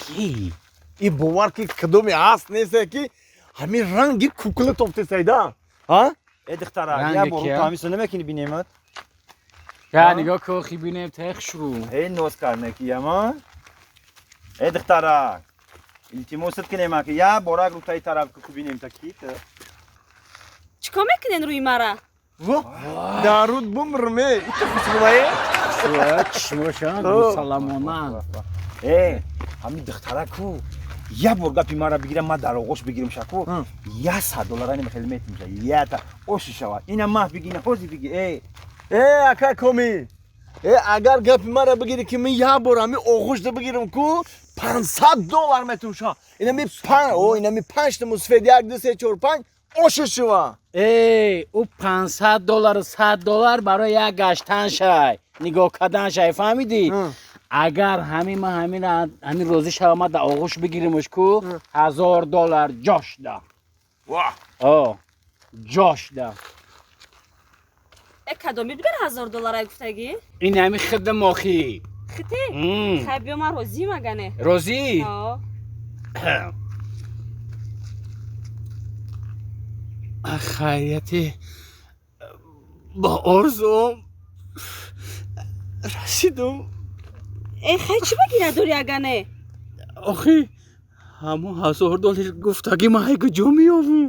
Ки? И бовар ки кадоме ҳаст несте ки ҳамин ранги кукла тофтесайда. А? Э духтара, Ранги я бор кия? тамисо намекини бинемат. Я нигоҳ кун, хи бинем тех шуру. Э ноз карнаки яма. Э духтара. Илтимосат кинем ки я борак рутаи тараф ку бинем та ки та. Чикор мекунен рӯи мара? Во, даруд бумрме. Ито хушрӯае? Чишмошан мусалламонан. Э, ҳамин духтара ку я бор гапи мара бигирам, ма дар оғош бигирам шаку. Я 100 доллара нем хеле метимша. Я та оши шава. Ина ма биги, на ҳози биги. Э, Э, ака коми. Э, агар гапи мара бигирӣ ки ман як бор ҳамин оғӯшда бигирам ку 500 доллар метумша. Инами панҷ, о, инами панҷта мусфед 1 2 3 4 5 оши шава. Эй, ӯ 500 доллару 100 доллар барои як гаштан шай, нигоҳ кардан шай, фаҳмидӣ? Агар ҳамин ман ҳамин розӣ шава, ман дар оғӯш бигиримш ку, 1000 доллар ҷошда. Ва. О, ҷошда. Э кадоми дигар 1000 доллара гуфтагӣ? Ин ҳамин хидда мохӣ. Хити? Хай биё, ман розӣ магане. Розӣ? О. Хайрияти бо орзуам расидум. Э хай чӣ багира дори агане? Охи ҳамон 1000 доллар гуфтагӣ ман ҳай куҷо меёвум?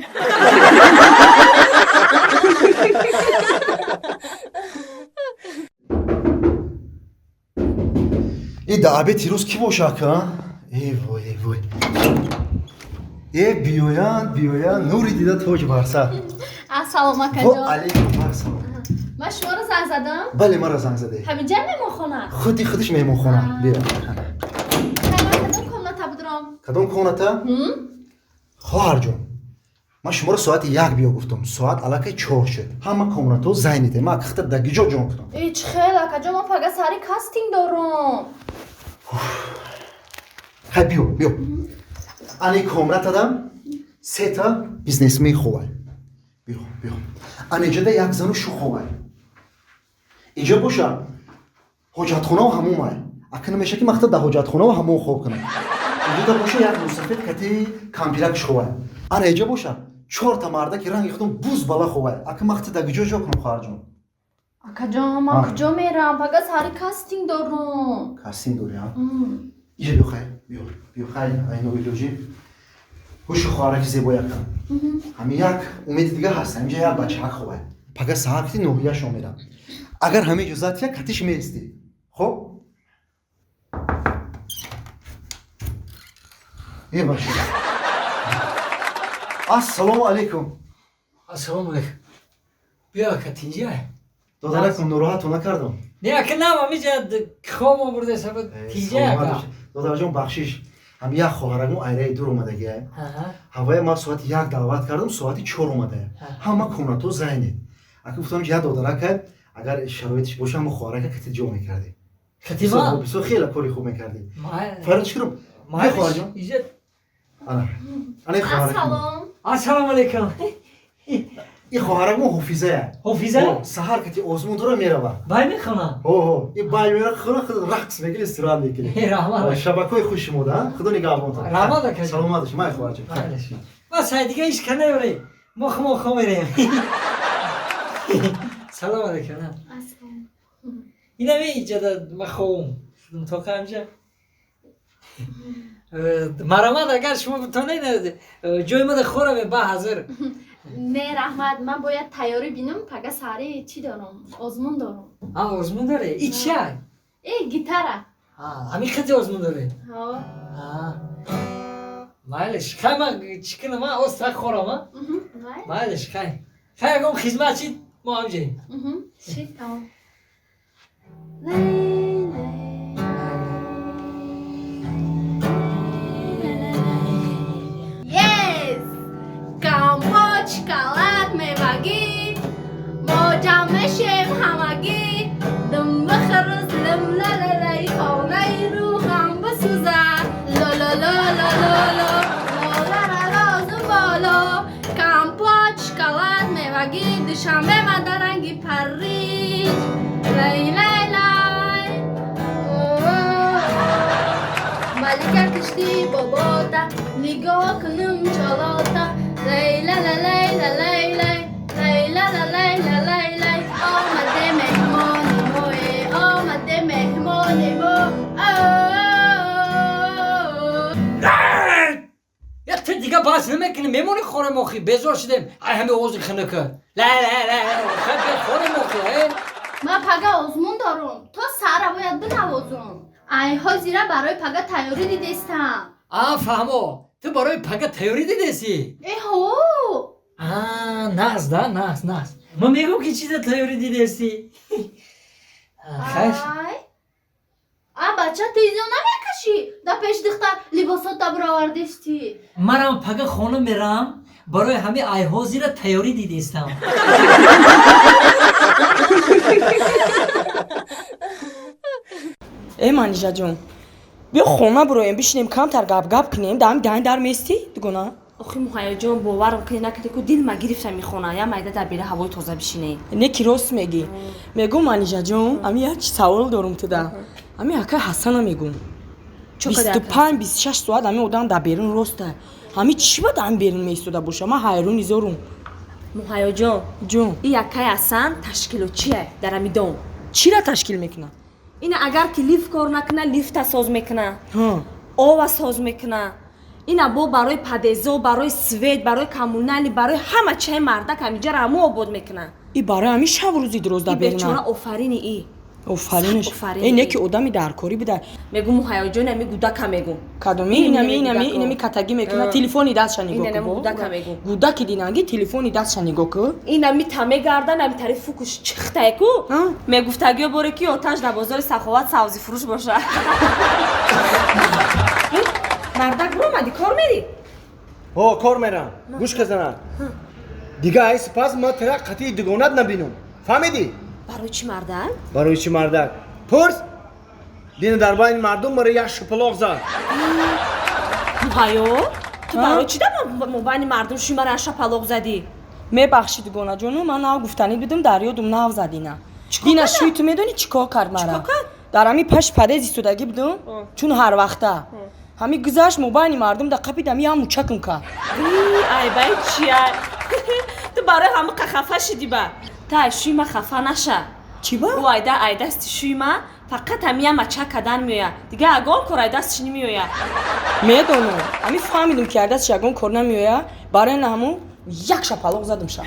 И да обед рӯз кӣ боша ака? Э вой, э вой. Э биёянд, биёянд, нури дида тоҷ бар сар. Ассалом Во акаҷон. алейкум ассалом. Ман шуморо занг задам. Бале, маро занг задӣ. Ҳаминҷа меҳмонхона? Худи худиш меҳмонхона. Биё. Хай, ман кадом комната будурам? Кадом комната? Хоҳарҷон, ман шуморо соати 1 биё гуфтам. Соат аллакай 4 шуд. Ҳама комнатаҳо зайните. Ман хата да гиҷо ҷон кунам? Э чӣ хел акаҷон, ман фақат сари кастинг дорам. Хай биё, биё. Ани комнатадам сета бизнесмен ховай. Биё, биё. Ани ҷода як зану шу ховай. Инҷо боша ҳоҷатхонаву ҳамомай. Ака намеша ки ман хата да ҳоҷатхонаву ҳамом хоб кунам. Инҷода боша як мусафед кати кампиракш ховай. Ана инҷо боша чорта марда ки ранги худам буз бала ховай. Ака ман хата да гиҷо ҷо кунам, хоҳарҷон? Акаҷон, ман куҷо мерам? Фақат сари кастинг дорам. Кастинг дори, а? Иҷа биё, хай, биё, биё, хай, айно илоҷи. Ҳушу хоҳараки зебои ака. Ҳамин як умеди дига ҳаст, ҳаминҷа як бачаак ховай. Пага саҳар кити ноҳияшон мерам. Агар ҳамин ҷо зад як катиш меистӣ. Хоб? Е бача. Ассалому алайкум. Ассалому алайкум. Биё ака, тинҷа. Додаракум, нороҳатон накардам? Не ака, нам ҳамиҷа хоб овурда сабаб тинҷа ака. Додараҷон, бахшиш. Ҳам як хоҳарагум айраи дур омадагия. Ҳавая ман соати 1 даъват кардам, соати 4 омадая. Ҳама комнатҳо зайнед. Ака гуфтам як додарака, агар шароитиш боша, ҳама хоҳарака кати ҷо мекардем. Катима? Бисёр хеле кори хуб мекардем. Фарёд шукрум. Майли хоҳарҷон. Иҷа. Ана. Ана хоҳаракум. Ассалом. Ассалому алайкум. И хоҳаракум Ҳофизая. Ҳофиза? Саҳар кати озмун дора мерава. Бай мехона? Ҳо, ҳо. И бай мера хона худ рақс мекунӣ, истироҳат мекунӣ. Раҳмат. Шабакаҳои хуш шумода, а? Худо нигаҳбонтон. Раҳмат ака. Саломат бошед, май хоҳарҷон. Ма сай дига ҳеч ка наёрем. Мо хумо хо мерем. Салом алайкум. Ассалом. Инами иҷада ма ховум. Тоқа ҳамҷа. Марамад, агар шумо битонед, ҷои мада хораве ба ҳазир. Не, раҳмат, ман бояд тайёрӣ бинам, пага саҳари чӣ дорам? Озмун дорам. А, озмун доре? И чия? Э, гитара. Ҳамин хати озмун доре? Ҳо. Майлиш, хай ман чӣ кунам, а? Оста хорам, а? Майлиш, хай. Хай ягон хизмат чӣ мо ҳамҷаем. Шид, тамом. Yes! Компот, шоколад, мевагӣ, мо ҷамъ мешем ҳамагӣ. Дум бихӯрз, лим лалалай, хонаи рӯҳам бисӯзад. Ло-ло-ло-ло-ло-ло, лолара-розу боло. Компот, шоколад, мевагӣ, Душанбе ма дар ранги Париж. Лай-лай-лай. Малика. пушти бобота нигоҳ кунам чолота. Лейла ла лейла лейлай, лейла ла лейла лейлай. Омаде меҳмони мое, омаде меҳмони мо. Я ту дига баҳс намекунӣ, мемонӣ хорем охи, безор шудем. Ай ҳами овози хинака. Ла ла ла, хай бия хорем охи, э? Ман пага озмун дорум, то саҳара бояд бинавозум. Ай ҳозира барои пага тайёрӣ дидестам. А, фаҳмо, ту барои пага тайёрӣ дидесӣ? Эҳо. А, нағз да, нағз, нағз. Ман мегӯм ки чиза тайёрӣ дидесӣ. Хайр. Ай. А бача тезиё намекашӣ? Да пеш духтар либосота баровардистӣ. Манам пага хона мерам, барои ҳами ай ҳозира тайёрӣ дидестам. Э Манижаҷон, биё хона бироем, бишинем, камтар гап-гап кунем, дар ҳами даҳани дар местӣ, дугона? Охи Муҳайёҷон, боварам кунӣ накунӣ ку дил ма гирифта мехона, я майда дар бера ҳавои тоза бишинӣ. Не ки рост мегӣ. Мегӯм Манижаҷон, ами як савол дорум туда. Ами акай Ҳасана мегӯм. 25 26 соат ами одам дар берун роста. Ами чӣ ба дар берун меистода боша? Ман ҳайрони зорум. Муҳайёҷон, ҷон, и акай Ҳасан ташкилотчие дар ами дом. Чира ташкил мекунад? Ина агар ки лифт кор накуна, лифта соз мекуна. Ова соз мекуна. Ина бо барои падезо, барои свет, барои коммунали, барои ҳама чиҳаи мардак ҳамиҷаро ҳамо обод мекуна. И барои ҳамин шаб рӯзи дуроз дар берун. Бечора офарини и. Офаринш. Э не ки одами даркорӣ буда. Мегӯм Муҳайёҷон, ами гудака мегӯм. Кадоми? Инами, инами, инами катагӣ мекуна, телефони дастша нигоҳ кун. Гудака мегӯм. Гудаки динанги телефони дастша нигоҳ кун. Инами та мегардан, ами тари фукуш чихтай ку. Мегуфтагиё боре ки оташ дар бозори Саховат савзи фурӯш боша. Мардак биромадӣ, кор мерӣ? Ҳо, кор мерам. Гӯш казана. Дига ай сипас ма тира қатъи дугонат набинум. Фаҳмидӣ? Барои чӣ мардак? Барои чӣ мардак? Пурс! Дина дар байни мардум маро як шупалоқ зад. Муҳайё, ту барои чӣ дар мобайни мардум шуи маро як шапалоқ задӣ? Мебахшӣ дугонаҷону, ман нав гуфтанӣ будум, дар ёдум нав задина. Дина шӯи ту медонӣ чӣ кор кард мара? Дар ҳами паши падез истодагӣ будум, чун ҳар вақта. Ҳами гузашт мобайни мардум да қапид ҳами як мучакум кард. Ай бай чия? Ту барои ҳама хафа шидӣ ба? Та ай шӯи ма хафа наша. Чӣ ба? Ӯ айда ай дасти шӯи ма фақат ҳами як мачак кардан меояд. Дига ягон кор ай дастиш намеояд. Медонам. Ҳами фаҳмидум ки ай дастиш ягон кор намеояд, барои на ҳамун як шапалоқ задум ша.